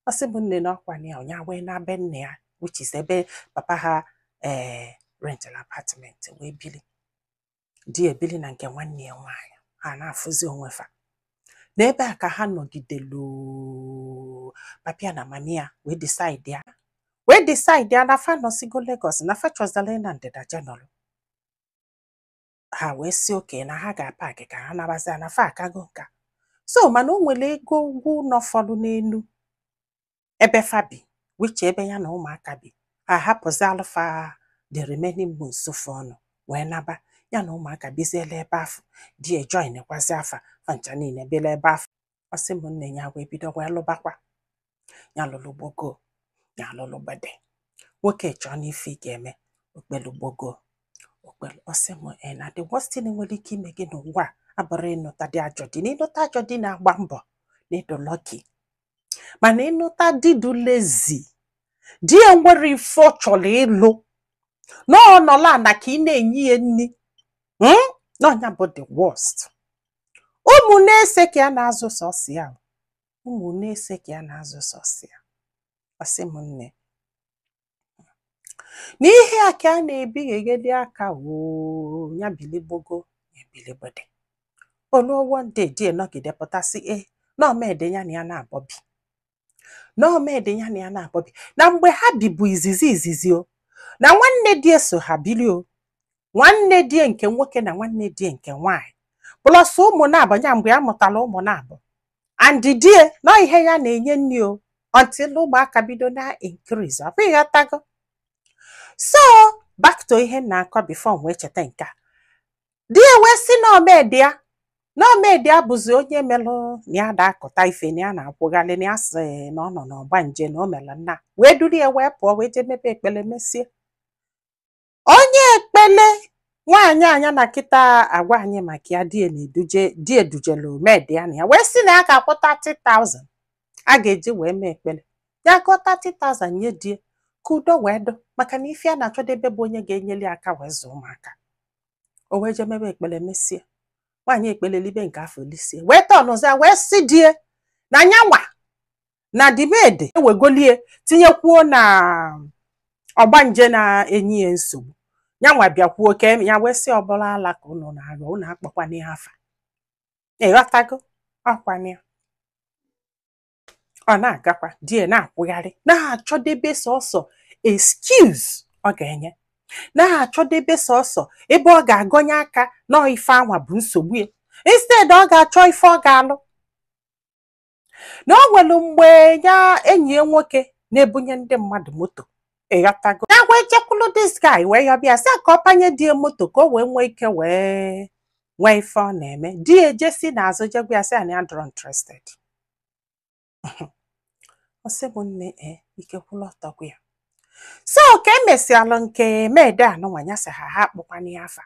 Ọ sị m nne, na ọkwa ya ọnya wee na be nne ya, which is ebe papa ha rental apartment, wee bili. Di ebili na nke nwanne ya nwaanyị. Ha na-afụzi onwe fa n'ebe a ka ha nọgidelu. Papa ya na mami ya wee decide ya na fa nọsigo Lagos, na fa chọzala na ndịda jenọlụ. Ha wee si oke na ha ga-apaki ka ha nabazia, na fa akago nka. So mana o nwere ego ụgwọ ụlọ fọdụ n'elu ebe fa bi, which ebe ya na ụmụaka bi. Ha hapụzi alụfa the remaining months fọ ọnụ wee naba. Ya na ụmụaka biziela ebe afọ. Di e join kwazi afa fa ncha niile bịala ebe afọ. Ọ sị m nne, ya wee bido wee lụbakwa. Ya lụrụ gbogo, ya lụrụ gbede. Nwoke chọọ n'ife ị ga-eme okpelu gbogo okpelu. Ọ sị m e na the worst thing nwere ike ime gị n'ụwa a abụrụ ịnụta dị ajọ di. Na ịnụta ajọ di na-agba mbọ na ịdụ lucky, mana ịnụta di dị lazy, di ya nwere ife ọ chọrọ ịlụ na ọ nọla na ka ị na-enye ya nri, N'ọnya bụ the worst. Ụmụ na-ese ka ya na-azụ sọsị ya, ụmụ na-ese ka ya na-azụ sọsị ya. Ọ sị m nne, n'ihe a ka a na-ebighegede aka woo. Ya biligbogo, ya biligbede. Oluo one day, di nọgide pụtasị e nọmede ya na ya na-abọ bi, nọmede ya na ya na-abọ bi. Na mgbe ha bibu izizi izizi o na nwanne di eso ha bili o, nwanne die nke nwoke na nwanne die nke nwaanyị, plus ụmụ na-abụ ya mgbe a mụtara ụmụ na-abụ and die nọ ihe ya na-enye nri o, until ụmụaka bido na increase ọkwa. Ịghọtago? So back to ihe m na-akọ before m wee cheta nke a. Di ya wee sị na omedi ya, na omedi ya bụzi onye melụ na ya da-akụta ife, na ya na-akwụghalị, na ya sị na ọ nọ n'ọgba nje, na o mere nna wee duru ya wee pụọ wee jee mebe ekpele. Mesie onye ekpele nwaanyị anya na kịta agwa anyị maka ya. Die na-eduje, di edujelu omedi ya na ya wee sị na ya ga-akwụ 30,000 a ga-eji wee mee ekpele. Ya gụọ 30,000 nye die ka udo wee dụ, maka na ife a na-achọdebe bụ onye ga-enyeli aka wee zụọ ụmụaka. O wee jee mebe ekpele. Mesie nwaanyị ekpele libe nke afọ lisie, wee tọnụzia wee sị die na nyanwa na dimede ewegolie tinyekwuo na ọgbanje na-enye ya nsogbu. Nyanwa bịakwuo ka ya wee sị ọbụla ala ka unu na-aghọ unu akpọkwana ya afa. Ịghọtago? Ọkwana ya ọ na-agakwa. Die na-akwụgharị na-achọdebe sọsọ excuse ọ ga-enye, na-achọdebe sọsọ ebe ọ ga-agọnye aka nọọ ife anwa bụ nsogbu ya, instead ọ ga-achọ ife ọ ga-alụ. Na o nwere mgbe ya enyi ya nwoke na-ebunye ndị mmadụ moto, ịghọtago? Ya wee jekwulu this guy wee yọbịa sị ka ọ panye die moto ka o wee nwee ike wee nwee ife ọ na-eme. Di ya ejesi n'azụ jegwa ya sị ya na ya dọrọ interested. Ọ sị m nne, e ike kwụlụ ọtọ gwa ya. So ka emesialụ nke mede anụnwa, ya sị ha ha akpọkwana ya afa.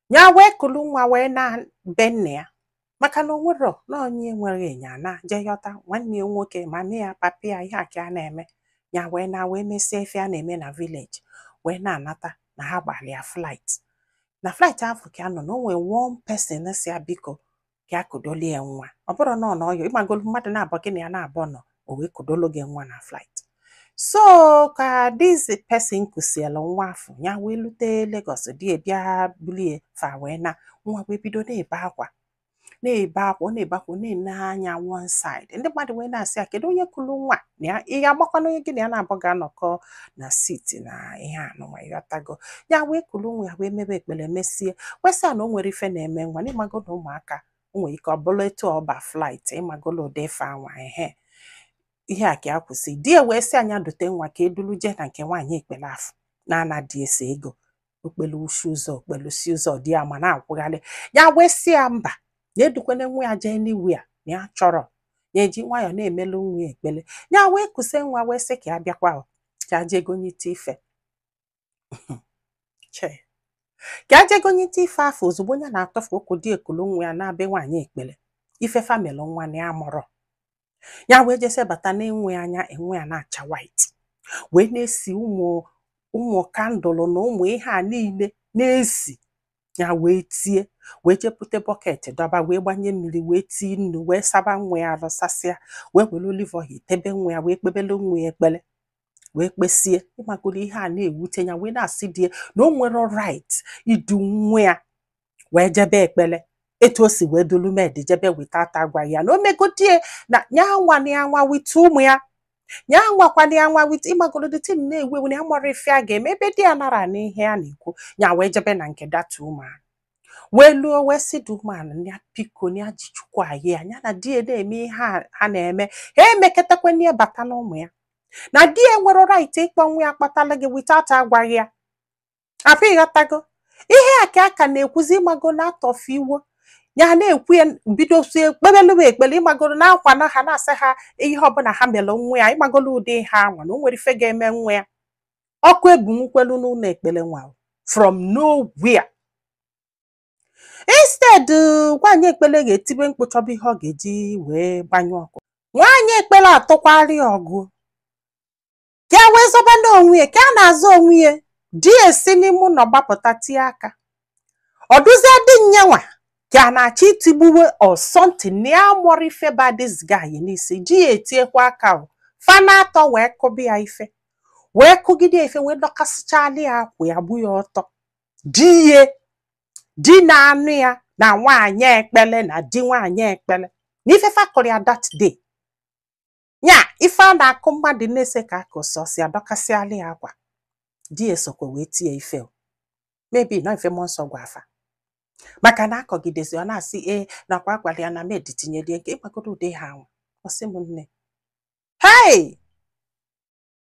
Ya wee kulu nwa wee na be nne ya, maka na o nwero na onye nwere ịnya na jee yọta nwanne ya nwoke, mami ya, papi ya. Ihe a ka a na-eme. Ya wee na wee mesie ife a na-eme na village wee na-anata na ha gbalịa flight. Na flight ahụ ka a nọ na o nwee one person si ya biko ka ya kudolie nwa. Ọ bụrụ na ọ nọ ọyọ ịmagolu mmadụ na-abọ gị na ya na-abọ nọ, o wee kudolo gị nwa na flight. So ka this person kusielu nwa afọ, ya wee lute Lagos. Di bịa bulie fa wee na nwa wee bido na-ebe akwa, na-ebe akwa, ọ na-ebe akwa, ọ na-ene anya one side. Ndị mmadụ wee na-asị ya, kedu onye kulu nwa na ya? Ị ga-agbakwana onye gị na ya na-abụ ga-anọkọ na seat na ihe anụnwa? Ịghọtago? Ya wee kulu nwa ya wee mebe ekpere. Mesie kwesị ya na o nwere ife na-eme nwa. Na ịmago na ụmụaka o nwere ike ọ bụrụ etu ọba flight, ịmagolo ụdị ife anwa ehe ihe a ka ya kwụsị. Di ya wee sị anya dute nwa ka edulu jee na nke nwaanyị ekpere afọ na-ana di ese ego okpelu usi ụzọ okpelu si ụzọ. Di ya ma na-akwụgharị. Ya wee sị ya mba, na edukwana nwa ya jee anywhere, na ya chọrọ ya eji nwayọọ na-emelu nwa ya ekpere. Ya wee kụsie nwa wee sị ka ya bịakwa o, ka ya jee gonyite ife che, ka ya jee gonyite ife afọ. Ozugbo ya na-atọfu ụkwụ, di ekulu nwa ya na-abịa nwaanyị ekpere ife family nwa na ya mụrụ. Ya wee jese bata na-enwe anya enwe ya na-acha white, wee na-esi ụmụ ụmụ candle na ụmụ ihe a niile na-esi. Ya wee tie, wee jepụta bucket dọba, wee gbanye mmiri, wee tii nnu, wee saba nwa ya arụ, sasịa, wee were olive oil tebe nwa ya, wee kpebelu nwa ya ekpele, wee kpesie. Ịmagoro ihe a na-ewute ya, wee na-asị di ya na o nwere right idu nwa ya wee jebe ekpele etu o si wee dulu maid jebe without agwaghị ya, na o megodie na ya nwa na ya nwa with ụmụ ya, ya nwakwana ya nwa with. Ịmagoro, the thing na-ewu ewu na ya mara ife a ga-eme ebe di ya nara n'ihe a na-ekwu. Ya wee jebe na nke that woman, wee luo, wee sị the woman ya biko, na ya ji Chukwu ayị ya, ya na di ya na-eme ihe a ha na-eme, ha emekọtakwana ya bata n'ụmụ ya, na di ya nwere right ịkpọ nwa ya kpatala gị without agwaghị ya. Apụ ịghọtago ihe a ka aka na-ekwuzi. Ịmago na atọfe iwo ya na-ekwu ya, bidozie kpebelu ekpere. Ịmagoro na akwa na ha na-asị ha ihe ọbụla ha mere nwa ya, ịmagolo ụdị ihe anwa na o nwere ife ga-eme nwa ya. Ọkụ ebunwukwelu n'ụlọ ekpere nwa from nowhere. Instead nwaanyị ekpere ga-etibe mkpu chọba ihe ọ ga-eji wee gbanyụ ọkụ, nwaanyị ekpere atụkwara ya ọgụ ka e wee zọba n'onwe ya, ka a na-azọ onwe ya. Di esi n'ime ụlọ gbapụta, tie aka, ọ dụzie dị nyanwa ka a na-achọ itigbuwe or something, na ya mụrụ ife ba this guy n'isi ji ya etiekwa aka o fana atọ, wee kụba ya ife, wee kụgide ya ife, wee dọkasịchala ya akwa ya, gbu ya ọtọ. Di ya, di na-anụ ya na nwaanyị ekpele na di nwaanyị ekpele na ife fakọrọ ya that day nya, ife a na-akụ mmadụ na-ese ka aka sọsị adọkasịala ya akwa. Di ya esokwa wee tie ife o, maybe na ife mmụọ nsọ gwa afa, maka na akọgidezi ọ na-asị ee nakwa agwara ya na maid tinyere nke ịgbagoro ụdị ha anwa. Ọ sị m nne, hey,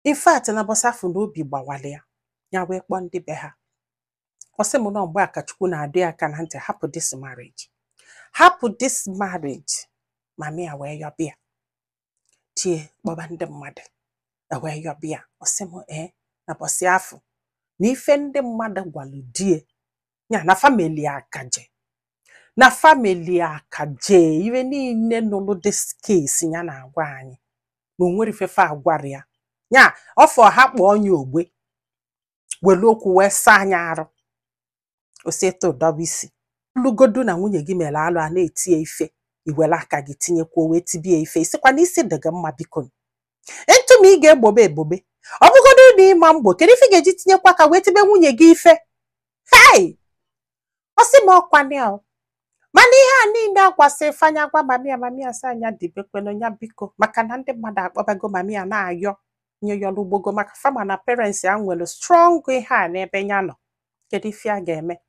in fact, na bọsị afọ na obi gbawara ya, ya wee kpọọ ndị be ha. Ọ sị m na mgbe a ka Chukwu na-adị aka na ntị, hapụ this marriage, hapụ this marriage. Mami ya wee yọbịa tie, kpọba ndị mmadụ, ewee yọbịa. Ọ sị m ee, na bọsị afọ na ife ndị mmadụ gwalụ die ya na family akaje, na family akaje ife niile nụlụ this case ya na-agwa anyị na o nwere ifefe agwara ya, ya ọfọ ha kpọọ onye ogbe were okwu wee saa anya arụ osieto dọba isi lugodu na nwunye gị mere alụ a na-etie ife, iwere aka gị tinyekwuo wee tibie ife, isikwa na isi dị gị mma. Biko, ntụ ma ị ga-egbobe egbobe, ọ bụgodu na ịma mgbo, kedu ife ị ga-eji tinyekwa aka wee tibe nwunye gị ife? Hei, ọ sị m ọkwana ya o. Mana ihe a niile agwasị Ifeanya gwa mami ya, mami ya sị anya dibekwenụ ya biko, maka na ndị mmadụ akpọbago mami ya na-ayọ nye yọrọ ugbogo, maka fama na parents ya nwere strong ihe a n'ebe ya nọ. Kedu ife a ga-eme?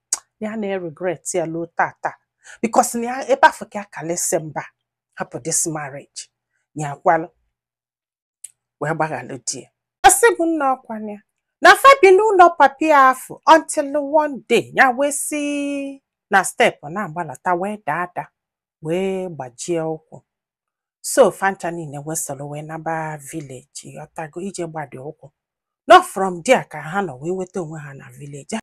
Ya na-regret ya luo tata, because na ya ebe afọ ka akalịsị mba hapụ this marriage, ya kwalụ wee gbaghalụ di ya. Ọ sị bụ nna, ọkwana ya na fa bi n'ụlọ papi ya afọ until one day ya wee si na step na-agbalata, wee daa ada, wee gbajie ụkwụ. So fancha niile wee soro wee naba village, ghọtago, ije gbadi ụkwụ. Not from there ka ha nọ wee nweta onwe ha na village.